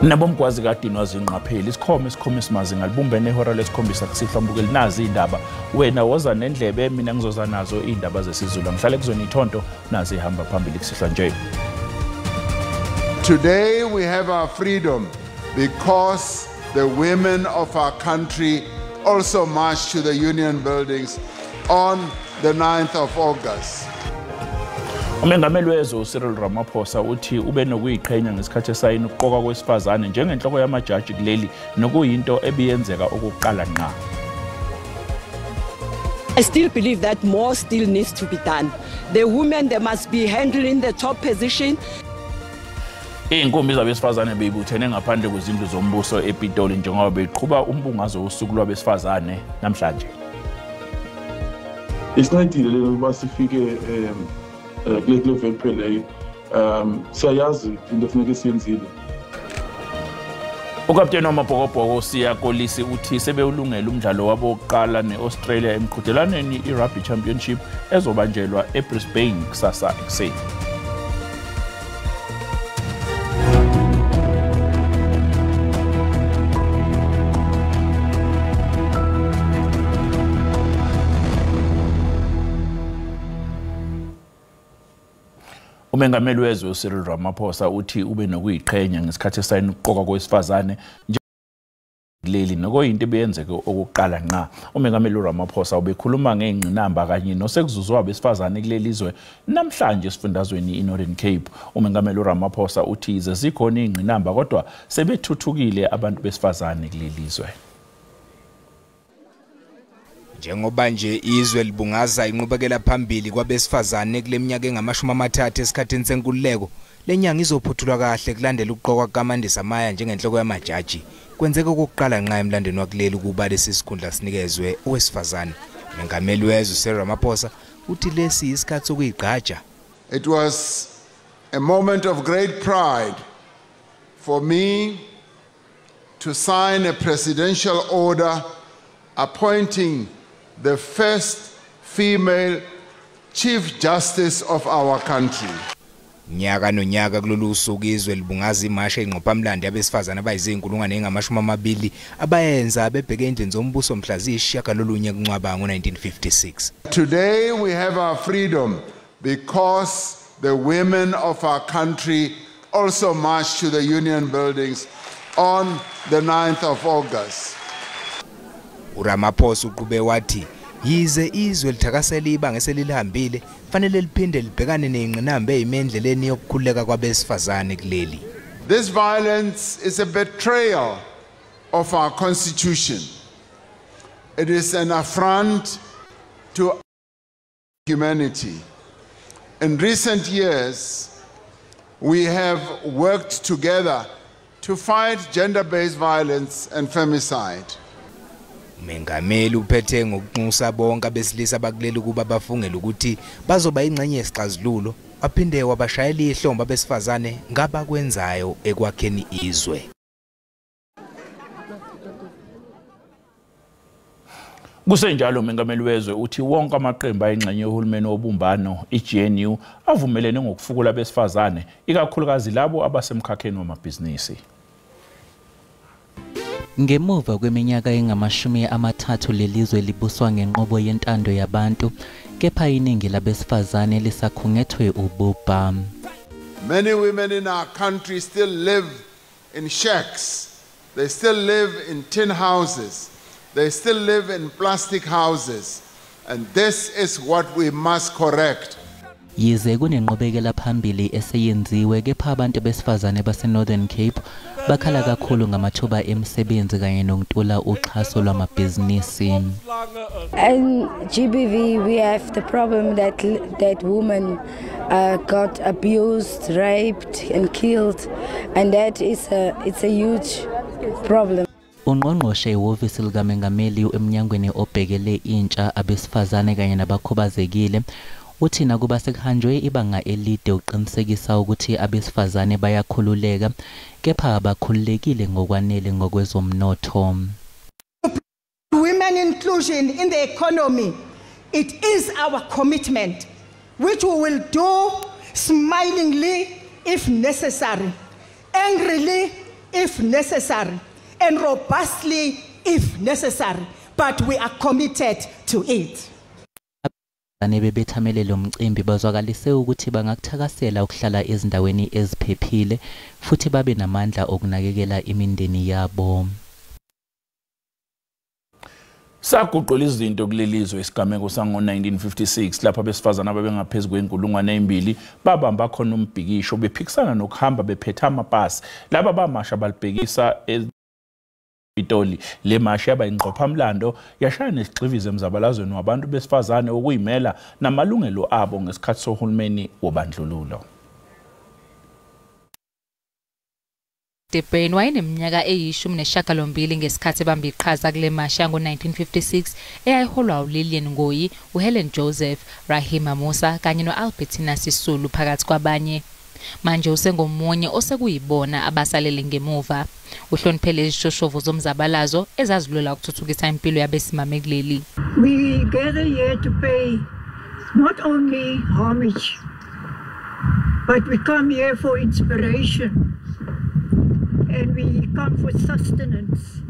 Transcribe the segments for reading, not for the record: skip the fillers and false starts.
Nabomgwazi kadini wazinqapheli isikhoma isikhoma isimazinga libumbene ehora lesikhombisa kusihlwa mbukeli nazi indaba wena woza nendlebe mina ngizoza nazo indaba zesiZulu ngihlale kuzona ithonto nazi ihamba phambili kusihlwa nje. Today we have our freedom because the women of our country also marched to the union buildings on the 9th of August. Umengameli wezwe Cyril Ramaphosa uthi ube nokuyiqhenya ngesikhathi esayina ukuqokwa kwesifazane njengenhloko yamajaji kuleli nokuyinto ebiyenzeka okokuqala ngqa. I still believe that more still needs to be done. The women, they must be handling the top position. Iy'nkumbi zabesifazane beyibuthene ngaphandle kwezindlu zombuso ePitoli njengoba beqhuba umbungazo wosuku lwabesifazane namhlanje. Isincedile lelo ukuba sifike kule veki leyo. Siyayazi into efuneka siyenzile. Ukapteni wamaBhokobhoko Siya Kolisi uthi sebewulungele umdlalo wabo wokuqala ne-Australia emqhudelwaneni i-Rugby Championship ezobanjelwa eBrisbane kusasa ekuseni. Umengameli wezwe Cyril Ramaphosa uthi ube nokuyiqhenya ngesikhathi esayina ukuqokwa kwesifazane kuleli nokuyinto ebeyenzeke okokuqala ngqa. Umengameli uRamaphosa ubekhuluma ngengqinamba kanye nosekuzuzwa abesifazane kuleli zwe namhlanje esifundazweni iNorthern Cape. Umengameli uRamaphosa uthi yize zikhona ingqinamba kodwa sebethuthukile abantu besifazane kuleli zwe. Njengoba nje izwe libungaza inqubekela phambili kwabesifazane kule minyaka engama-30 esikhathini senkululeko, lenyanga izophuthulwa kahle kulandela ukuqokwa kukaMandisa Maya njengenhloko yamajaji. Kwenzeka okokuqala nqa emlandweni wakuleli ukuba lesi sikhundla sinikezwe owesifazane. Umengameli wezwe Cyril Ramaphosa uthi lesi isikhathi sokuyigqaja. It was a moment of great pride for me to sign a presidential order appointing the first female Chief Justice of our country. Nyaka nonyaka kulolu suku izwe libungaza imasha ingqophamlando yabesifazane abayizinkulungwane engama-20 abayenza bebheke endlini zombuso mhla ziyi-9 kuNcwaba ngo-1956. Today we have our freedom because the women of our country also marched to the union buildings on the 9th of August. uRamaphosa uqhube wathi yize izwe lithakasela ibanga eselihambile fanele liphinde libhekane nezingqinamba ezimendleleni yokukhululeka kwabesifazane kuleli. This violence is a betrayal of our constitution. It is an affront to humanity. In recent years, we have worked together to fight gender-based violence and femicide. Umengameli uphethe ngokunxusa bonke abesilisa bakuleli kuba bafungele ukuthi bazoba ingxenye yesixazululo, waphinde wabashayela ihlombe abesifazane ngabakwenzayo ekwakheni izwe. Kusenjalo umengameli wezwe uthi wonke amaqembu ayingxenye yohulumeni wobumbano iGNU avumelene ngokufukula abesifazane ikakhulukazi labo abasemkhakheni wamabhizinisi. Ngemuva kweminyaka engama-30 lelizwe libuswa ngenqobo yentando yabantu, kepha iningi labesifazane lisakhungethwe ububha. Many women in our country still live in shacks. They still live in tin houses. They still live in plastic houses. And this is what we must correct. Yize kunenqubekela phambili eseyenziwe kepha abantu besifazane base Northern Cape bakhala kakhulu ngamathuba emisebenzi kanye nokuntula uxhaso lwamabhizinisi. In GBV we have the problem that women got abused, raped and killed, and that is it's a huge problem. Ungqongqoshe ehhovisi likaMengameli emnyangweni obhekele intsha abesifazane kanye nabakhubazekile uthi nakuba sekuhanjwe ibanga elide uqinisekisa ukuthi abesifazane bayakhululeka kepha abakhululekile ngokwanele ngokwezomnotho. Women inclusion in the economy, it is our commitment, which we will do smilingly if necessary, angrily if necessary and robustly if necessary, but we are committed to it. Bebethamele lo mcimbi bazwakalise ukuthi bangakuthakasela ukuhlala ezindaweni eziphephile futhi babe namandla okunakekela imindeni yabo. Saguqula izinto kuleli zwe isigameko sango-1956 lapho abesifazane ababengaphezu kwe-2000 babamba khona umbhikisho bephikisana nokuhamba bephethe amapasi. Laba bamasha balibhekisa ePitoli. Le mashi yaba ingqophamlando yashaya nesigxivizo emzabalazweni wabantu besifazane okuyimela namalungelo abo ngesikhathi sohulumeni wobandlululo. De Bruyn wayeneminyaka eyi-18 ngesikhathi ebamba iqhaza kule mashi yango-1956 eyayiholwa uLillian Ngoyi, uHelen Joseph, Rahima Moosa kanye no-Albertina Sisulu phakathi kwabanye. Manje usengomunye osekuyibona abasalele ngemuva. Uhloniphe lezi shoshovu zomzabalazo ezazilwela ukuthuthukisa impilo yabesimame kuleli. We gather here to pay not only homage, but we come here for inspiration and we come for sustenance.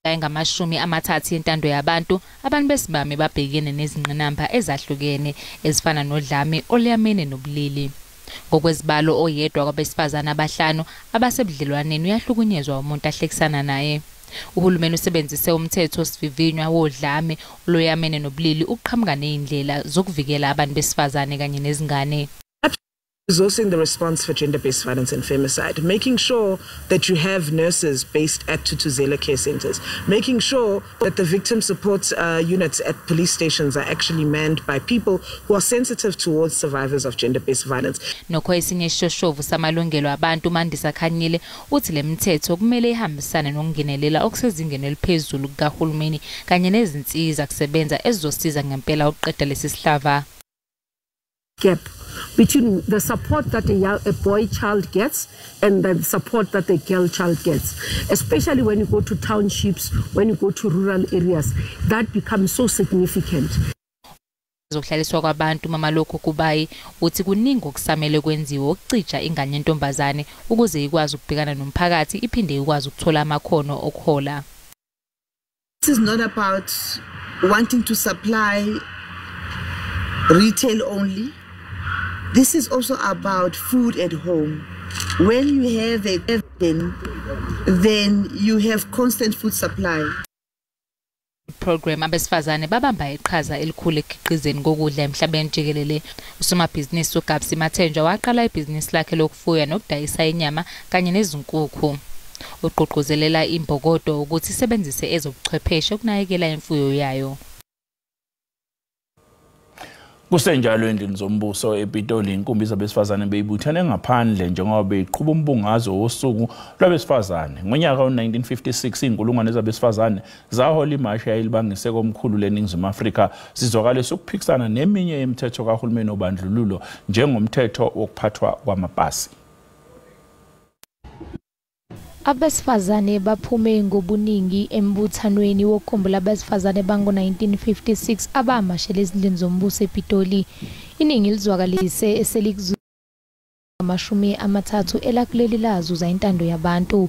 Engamashumi 30 yentando yabantu, abantu besimame babhekene nezingqinamba ezahlukene ezifana nodlame oluyamene nobulili. Ngokwezibalo, oyedwa kwabesifazane abahlanu abasebudlelwaneni uyahlukunyezwa umuntu ahlekisana naye. Uhulumeni usebenzise umthetho osivivinywa wodlame oluyamene nobulili ukuqhamuka nezindlela zokuvikela abantu besifazane kanye nezingane. Resourcing the response for gender-based violence and femicide, making sure that you have nurses based at Thuthuzela care centers, making sure that the victim support units at police stations are actually manned by people who are sensitive towards survivors of gender-based violence. Nokho esinye isishoshovu samalungelo abantu, uMandisa Khanyile, uthi le mithetho kumele ihambisane nokungenelela okusezingeni eliphezulu kukahulumeni kanye nezinsiza kusebenza ezizosiza ngempela ukuqeda lesi sihlava. Gap between the support that a boy child gets and the support that the girl child gets, especially when you go to townships, when you go to rural areas, that becomes so significant. Zokuhlaliswa kwabantu, Mmamoloko Kubayi, uthi kuningi okusamele kwenziwe ukucija ingane yentombazane ukuze ikwazi ukubhekana nomphakathi iphinde ikwazi ukuthola amakhono okuhola. This is not about wanting to supply retail only. This is also about food at home. When you have a garden, then you have constant food supply. Program abesifazane babamba iqhaza elikhulu ekukhiqizeni kokudla emhlabeni jikelele. Usomabhizinisi uGabsi Mathenjwa waqala ibhizinisi lakhe lokufuya nokudayisa inyama kanye nezinkukhu. Ugqugquzelela imbokodo ukuthi isebenzise ezobuchwepheshe ukunakekela imfuyo yayo. Kusenjalo endlini zombuso ePitoli, inkumbi zabesifazane beyibuthene ngaphandle njengoba beyiqhuba umbungazo wosuku lwabesifazane. Ngonyaka we-1956 iy'nkulungwane zabesifazane zahola imashi eyayilibangise komkhulu leNingizimu Afrika sizwakalisa ukuphikisana neminye yemithetho kahulumeni obandlululo njengomthetho wokuphathwa kwamapasi. Abesifazane baphume ngobuningi embuthanweni wokukhumbula abesifazane bango-1956 abamashela ezindlini zombuso ePitoli. Iningi lizwakalise eselikuzuza 30 elakuleli lazuza intando yabantu.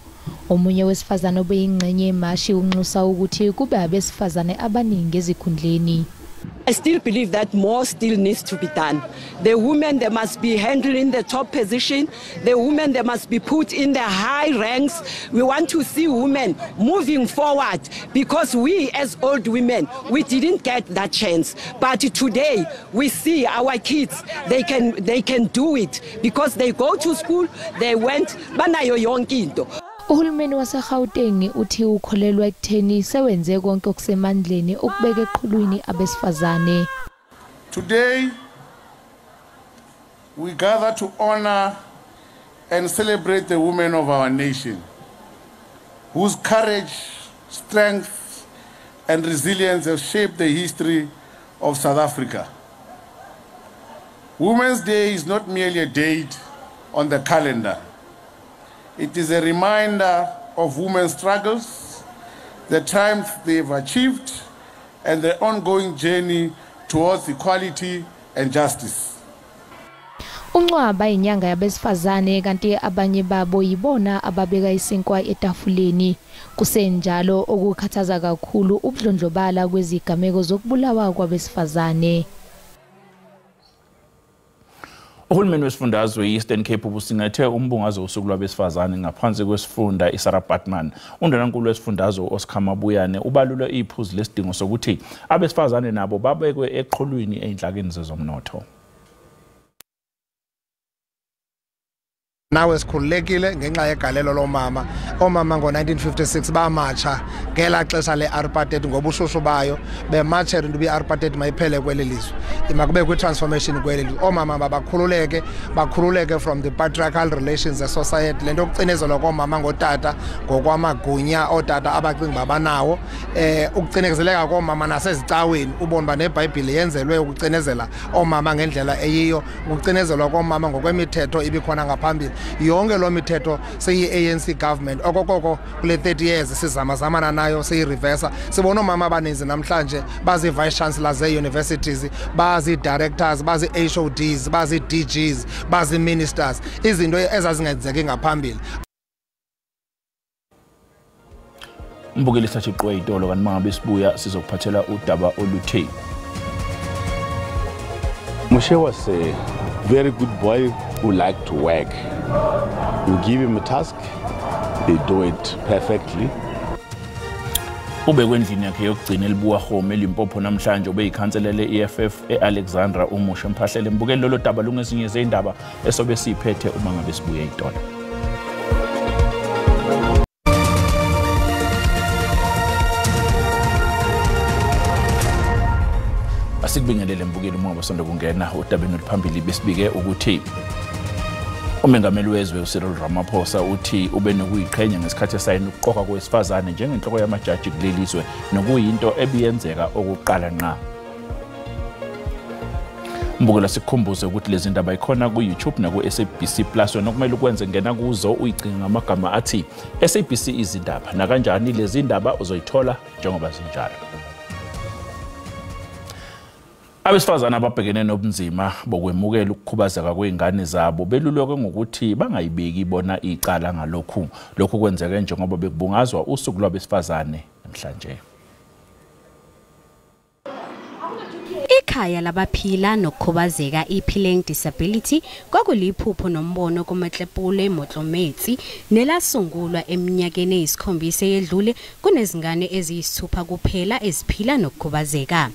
Omunye wesifazane obeyingxenye yemashi unxusa ukuthi kube abesifazane abaningi ezikhundleni. I still believe that more still needs to be done. The women, they must be handling the top position. The women, they must be put in the high ranks. We want to see women moving forward because we as old women, we didn't get that chance. But today, we see our kids, they can do it because they go to school, they went, banayo yonke into. Uhulumeni waseGauteng uthi ukholelwa ekutheni sewenze konke okusemandleni ukubeka eqhulwini abesifazane. Today we gather to honor and celebrate the women of our nation whose courage, strength and resilience have shaped the history of South Africa. Women's Day is not merely a date on the calendar. It is a reminder of women's struggles, the triumphs they've achieved, and the ongoing journey towards equality and justice. Uncwaba inyanga yabesifazane kanti abanye babo yibona ababeka isinkwa etafuleni. Kusenjalo okukhathaza kakhulu ubudlondlobala kwezigameko zokubulawa kwabesifazane. Uhulumeni wesifundazwe i-Eastern Cape ubusingethe umbungazo wosuku lwabesifazane ngaphansi kwesifunda iSarah Baartman. Undunankulu wesifundazwe Oscar Mabuyane ubalule iphuzu lesidingo sokuthi abesifazane nabo babekwe eqhulwini ezinhlakeni zezomnotho. Nawe sikhululekile ngenxa yegalelo lomama. Omama ngo-1956 bamatsha ngelaa xesha le-apartheid ngobushushu bayo, bematshela into uba i-apartheid mayiphele kweli lizwe, makube kwi-transformation kweli lizwe. Oomama babakhululeke, bakhululeke from the patriarchal relations e-society, le nto yokucinezelwa koomama ngootata ngokwamagunya ootata abacinga uba banawo, ukucinezeleka koomama nasezicaweni, ubone uba nebhayibhile yenzelwe ukucinezela oomama ngendlela eyiyo, ukucinezelwa koomama ngokwemithetho ibikhona ngaphambili. Yonke loo mithetho seyi-ANC government okokoko kule 30 years sizamazamana nayo, siyireversa. Sibona oomama abaninzi namhlanje bazii-vice chancellors zee-universities, bazii-directors, bazii-HODs, bazii-DGs, bazii-ministers, izinto ezazingenzeki ngaphambili. Mbukeli sathi qwe itolo kanti mangabe sibuya sizokuphathela udaba oluthe. Moshe was a very good boy who liked to work. You give him a task, he do it perfectly. Ubekwe endlini yakhe yokugcina elibuwa home eLimpopo namhlanje ubeyikhansela le-EFF e-Alexandra uMoshe Mphahlele. Mbukeli lolo daba lungezinye zezindaba esobe siphethe uma ngabe sibuye itolo. Asikubingelele mbukeli uma basonda kungena odabeni oluphambili besibike ukuthi umengameli wezwe uCyril Ramaphosa uthi ube nokuyiqhenya ngesikhathi esayina ukuqokwa kwesifazane njengenhloko yamajaji kuleli zwe nokuyinto ebiyenzeka okokuqala ngqa. Mbukela sikukhumbuze ukuthi lezi ndaba ikhona ku-YouTube naku-SABC Plus, wena okumele ukwenze ngena kuzo uyicinge ngamagama athi SABC izindaba, nakanjani lezi ndaba uzoyithola njengoba zinjalo. Abesifazane ababhekene nobunzima bokwemukela ukukhubazeka kwezingane zabo belulekwe ngokuthi bangayibeki bona icala ngalokhu. Lokhu kwenzeke njengoba bekubungazwa usuku lwabesifazane namhlanje. Ikhaya labaphila nokukhubazeka iPhileng Disability kwakuliphupho nombono kuMatlepule Motlometsi nelasungulwa eminyakeni eyisikhombisa eyedlule kunezingane eziyisithupha kuphela eziphila nokukhubazeka.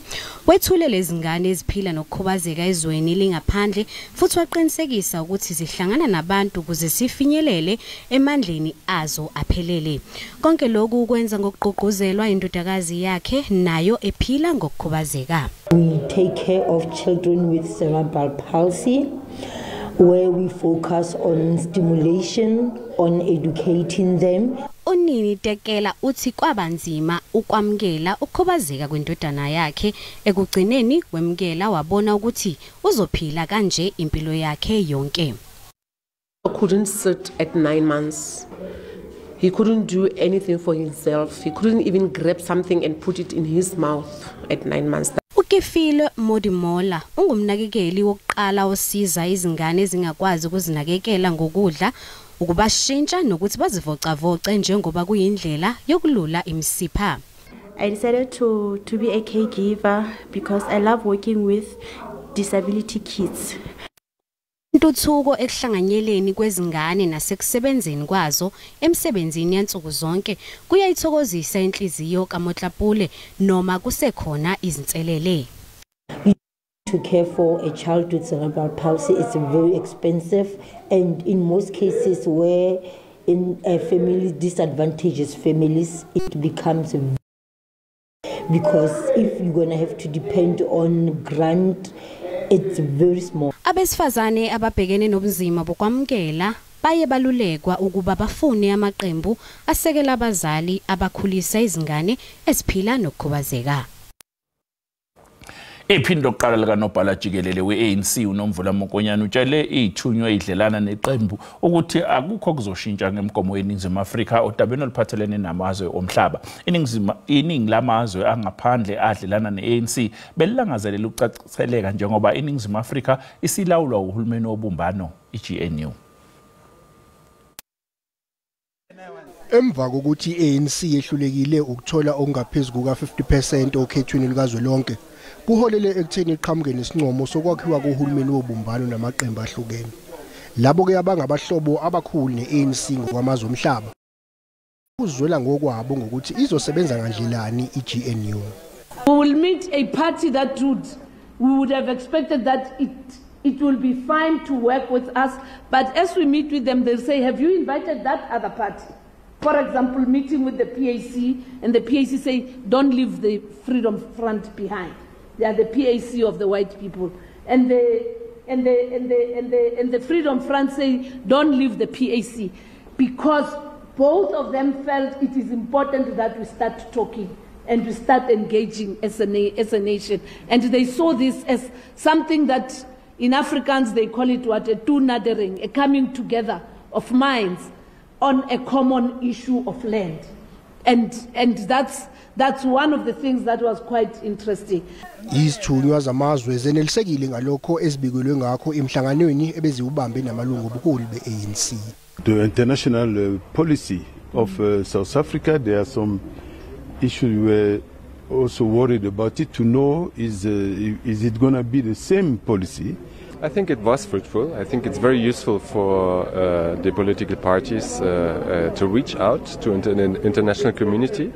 Wethule lezingane eziphila nokukhubazeka ezweni lingaphandle futhi waqinisekisa ukuthi zihlangana nabantu ukuze sifinyelele emandleni azo aphelele. Konke lokhu ukwenza ngokugqugquzelwa indodakazi yakhe nayo ephila ngokukhubazeka. We take care of children with cerebral palsy, where we focus on stimulation, on educating them. Unini Tekela uthi kwabanzima ukwamkela ukukhubazeka kwendodana yakhe. Ekugcineni wemkela wabona ukuthi uzophila kanje impilo yakhe yonke. I couldn't sit at 9 months. He couldn't do anything for himself. He couldn't even grab something and put it in his mouth at 9 months. Ukefile Modimola ungumnakekeli wokuqala osiza izingane ezingakwazi ukuzinakekela ngokudla, ukubashintsha nokuthi bazivocavoce njengoba kuyindlela yokulula imisipha. I decided to be a caregiver because I love working with disability kids. Intuthuko ekuhlanganyeleni kwezingane nasekusebenzeni kwazo emsebenzini yansuku zonke kuyayithokozisa inhliziyo kaMotlapule noma kusekhona izinselele. To care for a child with cerebral palsy is very expensive, and in most cases where in a family disadvantages families it becomes because if you're going to have to depend on grant, it's very small. Abesifazane ababhekene nobunzima bokwamukela baye balulekwa ukuba bafune amaqembu asekela abazali abakhulisa izingane eziphila nokukhubazeka. Iphini lokuqala likanobhala jikelele we-ANC uNomvula Mokonyane utshele izithunywa ezidlelana neqembu ukuthi akukho kuzoshintsha ngemigomo yeNingizimu Afrika odabeni oluphathelene namazwe omhlaba. Iningi lamazwe angaphandle adlelana ne-ANC belilangazelela ukucaciseleka njengoba iNingizimu Afrika isilawulwa uhulumeni wobumbano iGNU. Emva kokuthi i-ANC yehlulekile ukuthola okungaphezu kuka-50% okhethweni lukazwelonke, kuholele ekutheni iqhamuke nesincomo sokwakhiwa kohulumeni wobumbano namaqembu ahlukene. Labo-ke abangabahlobo abakhulu ne-ANC ngokwamazwe omhlaba kuzwela ngokwabo ngokuthi izosebenza ngandlelani i-GNU. We will meet a party that we would have expected that it will be fine to work with us, but as we meet with them, they'll say, have you invited that other party? For example, meeting with the PAC, and the PAC say, don't leave the Freedom Front behind. They are the PAC of the white people. And the Freedom Front say, don't leave the PAC. Because both of them felt it is important that we start talking and we start engaging as a nation. And they saw this as something that in Afrikaans they call it what, a toenadering, a coming together of minds on a common issue of land. And that's one of the things that was quite interesting. Izithunywa zamazwe zenelisekile ngalokho ezibikelwe ngakho emhlanganweni ebeziwubambe namalungu obuholi be-ANC. The international policy of South Africa, there are some issues we were also worried about it, to know is it going to be the same policy? I think it was fruitful. I think it's very useful for the political parties to reach out to an international community,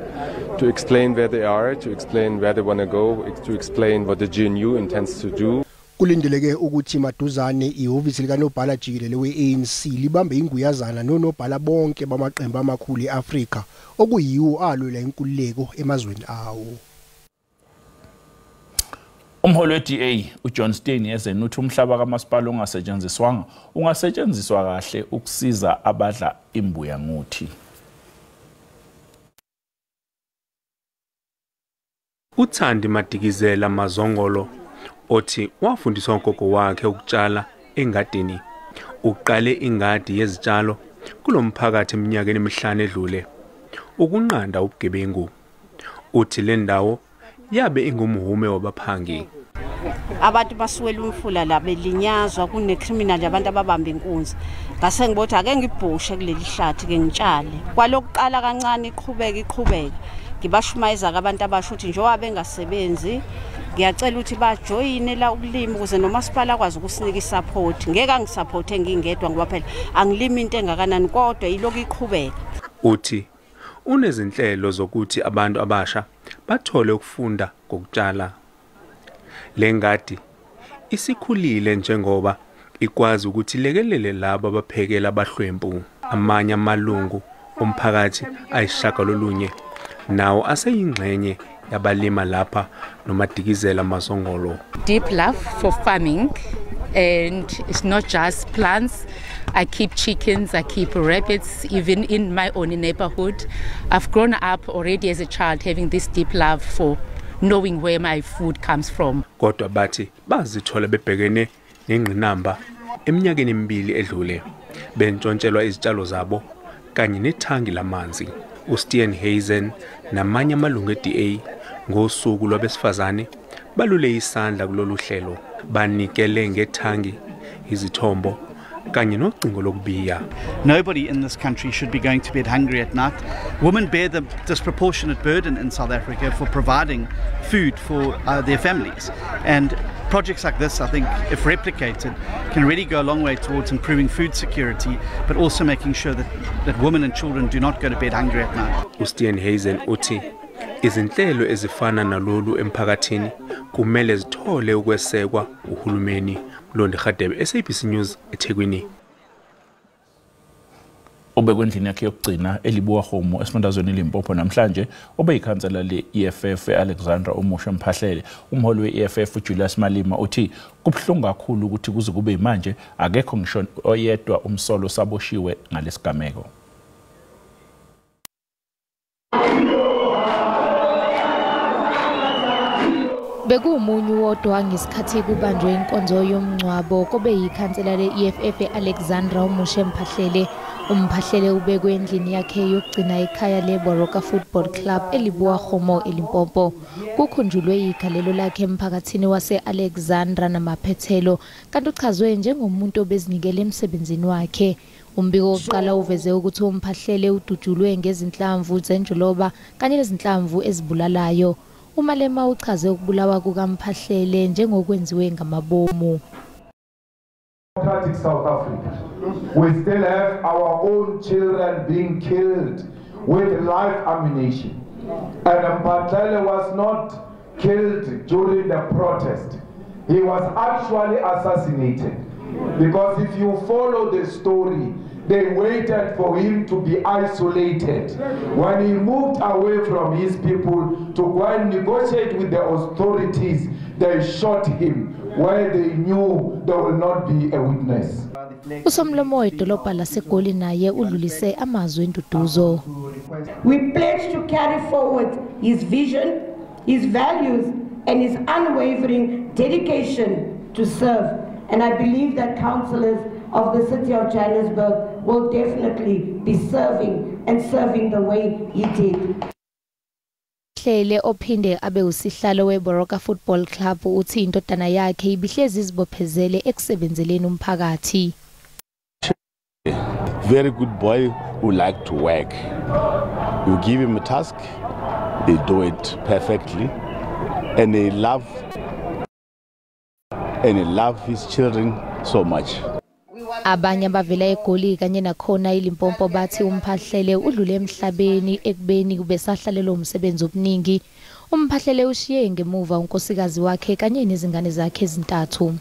to explain where they are, to explain where they want to go, to explain what the GNU intends to do. Kulindeleke ukuthi maduzane ihhovisi likanobhala jikelele we-ANC libambe inguyazana nonobhala bonke bamaqembu amakhulu e-Afrika okuyiwo alwela inkululeko emazweni awo. Umholi we-DA uJohn Steenhuisen uthi umhlaba kamasipala ongasetshenziswanga ungasetshenziswa kahle ukusiza abadla imbuya ngothi. uThandi Madikizela Mazongolo othi wafundiswa ugogo wakhe ukutshala engadini. Uqale ingadi yezitshalo kulomphakathi eminyakeni emihlanu edlule ukunqanda ubugebengu. Uthi le ndawo yabe ingumhume wabaphangi. Abantu basuwela umfula la belinyazwa, kune-criminal abantu ababamba inkunzi. Ngase ngibothi ake ngibhushe kuleli hlathi ke ngitshale. Kwalokuqala kancane iqhubeka iqhubeka. Ngibashumayeza abantu abasho ukuthi njengoba bengasebenzi ngiyacela ukuthi bajoyine la ukulima ukuze nomasipala akwazi ukusinika isupport. Ngeke angisupporte ngingedwa ngoba phela angilimi into engakanani, kodwa ilokhu iqhubeka. Uthi unezinhlelo zokuthi abantu abasha bathole ukufunda ngokutshala. Le ngadi isikhulile njengoba ikwazi ukuthi lekelele labo abaphekela abahlwempu. Amanye amalungu omphakathi ayishagalolunye nawo aseyingxenye yabalima lapha noMadikizela Mazongolo. Deep love for farming, and it's not just plants. I keep chickens, I keep rabbits, even in my own neighborhood. I've grown up already as a child having this deep love for knowing where my food comes from. Kodwa bathi bazithola bebhekene nengqinamba eminyakeni emibili edlule, bentshontshelwa izitshalo zabo kanye nethangi lamanzi. uSteenhuisen namanye amalungu e-DA ngosuku lwabesifazane balule isandla kulolu hlelo, banikele ngethangi, izithombo kanye nocingo lokubiya. Nobody in this country should be going to bed hungry at night. Women bear the disproportionate burden in South Africa for providing food for their families. And projects like this, I think, if replicated, can really go a long way towards improving food security, but also making sure that women and children do not go to bed hungry at night. uSteenhuisen uthi izinhlelo ezifana nalolu emphakathini kumele zithole ukwesekwa uhulumeni. Mlondi Khadebe, SABC News, eThekwini. Obekwendlini yakhe yokugcina eLiboa-Kgomo esifundazweni iLimpopo namhlanje obeyikhansela le-EFF Alexandra Omusha Mphahlele. Umholi we-EFF uJulius Malema uthi kubuhlungu kakhulu ukuthi kuze kube manje akekho ngisho oyedwa umsolo saboshiwe ngalesigameko. Bekuwumunyu wodwa ngesikhathi kubanjwe inkonzo yomngcwabo kobe yikhansela le-EFF e-Alexandra uMoshe Mphahlele. UMphahlele ubekwe endlini yakhe yokugcina ekhaya le-Baroka Football Club eLebowakgomo eLimpopo. Kukhunjulwe igalelo lakhe emphakathini wase-Alexandra namaphethelo, kanti uchazwe njengomuntu obezinikele emsebenzini wakhe. Umbiko wokuqala uveze ukuthi uMphahlele udutshulwe ngezinhlamvu zenjoloba kanye nezinhlamvu ezibulalayo. UMalema uchaze ukubulawa kukaMphahlele njengokwenziwe ngamabomu. Democratic South Africa, we still have our own children being killed with live ammunition. And Mphahlele was not killed during the protest. He was actually assassinated. Because if you follow the story, they waited for him to be isolated. When he moved away from his people to go and negotiate with the authorities, they shot him where they knew there will not be a witness. Usomlomo wedolobha laseGoli naye udlulise amazwi enduduzo. We pledge to carry forward his vision, his values, and his unwavering dedication to serve. And I believe that councillors of the city of Johannesburg will definitely be serving and serving the way he did. Hlele ophinde abe usihlalo weBaroka Football Club uthi indodana yakhe ibihlezi izibophezele ekusebenzeleni umphakathi. Very good boy who like to work. You give him a task, he do it perfectly, and he love his children so much. Abanye abavela eGoli kanye nakhona iLimpopo bathi uMphahlele udlule emhlabeni ekubeni kubesahlalelwe umsebenzi obuningi. UMphahlele ushiye ngemuva unkosikazi wakhe kanye nezingane zakhe ezintathu.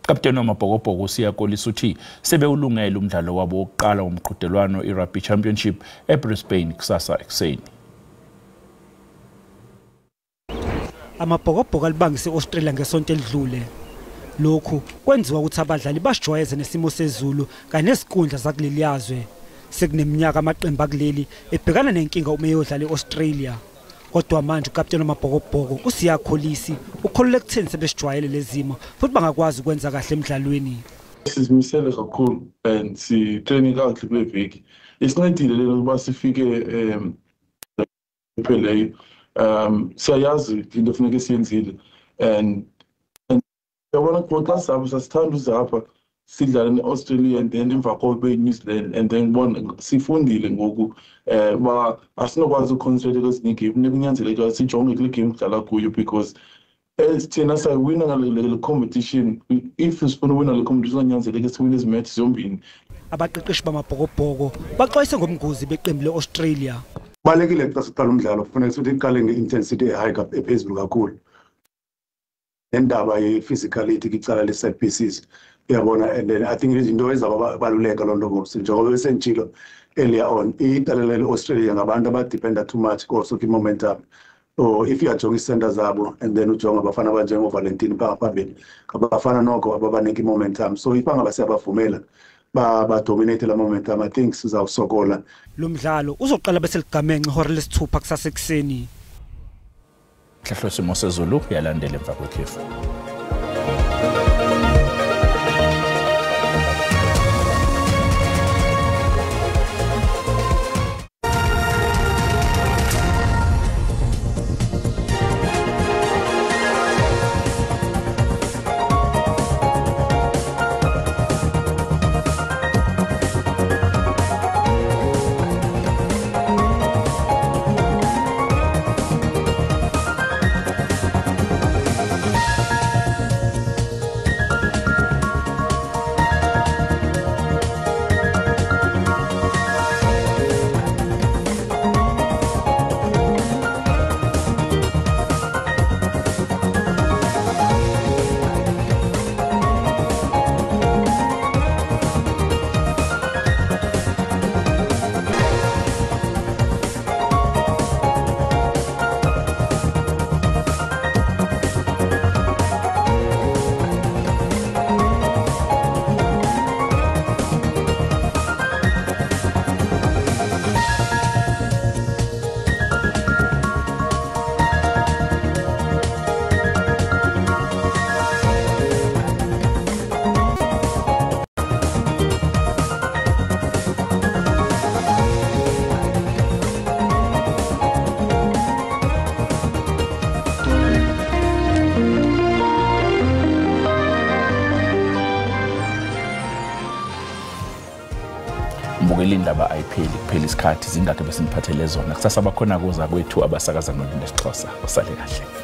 Kapteni wamaBhokobhoko uSiya Kolisi uthi sebewulungele umdlalo wabo wokuqala womqhudelwano i-Rugby Championship eBrisbane kusasa ekuseni. AmaBhokobhoko alibangise e-Australia ngesonto elidlule. Lokhu kwenziwa ukuthi abadlali basijwayeze nesimo sezulu kanye nezinkundla zakuleli yazwe. Sekuneminyaka amaqembu akuleli ebhekana nenkinga uma eyodlala e-Australia. Kodwa manje ukapteni wamaBhokobhoko uSiya Kolisi ukholelwa ekutheni sebesijwayele lezimo futhi bangakwazi ukwenza kahle emdlalweni. Sizimisele kakhulu and si-training kakuhle kule veki. Isincedile lento ukuba sifike pheleyo. Siyayazi into efuneka siyenzile and yabona xa sihamba sasithanda uza apha sidlale ne-Australia and then emva koko kube New Zealand, and then bona sifundile ngoku uba asinokwazi uconcentrate kwezinye iigame, funeka kunyanzeleke sijonge kule game sidlala kuyo, because as thina sayiwina ngale competition, if sifuna uwina le competition kunyanzeleke siwine ezi match zombini. Abaqeqeshi bamaBhokobhoko baxwayise ngobungozi beqembu le-Australia. Kubalulekile xa siqala umdlalo kufuneka sithi iqale nge-intensity e-high, ephezulu kakhulu, nendaba ye-physicality kwicala le-set pieces, uyabona. And then I think izinto ezabaluleka loo nto ngoba njengoba besenditshilo earlier on, iqela le-Australia ngabantu abadependa too much also kwi-momentum. So if uyajonga iisenta zabo and then ujonga abafana abanjengoValentine phaa ngaphambili, ngabafana noko ababanika i-momentum. So if bangaba siyabavumela badominate la momentum, I think sizawusokola. Lo mdlalo uzoqala bese ligamenxe ihora lesithupha kusasa ekuseni. Hlahlo simo sezulu yalandela emva kwekhefu. Indaba ayipheli, kuphela isikhathi. Zingakho besiniphathele zona. Kusasa bakhona kuza kwethu abasakaza ngolimi lwesiXhosa. Usale kahle.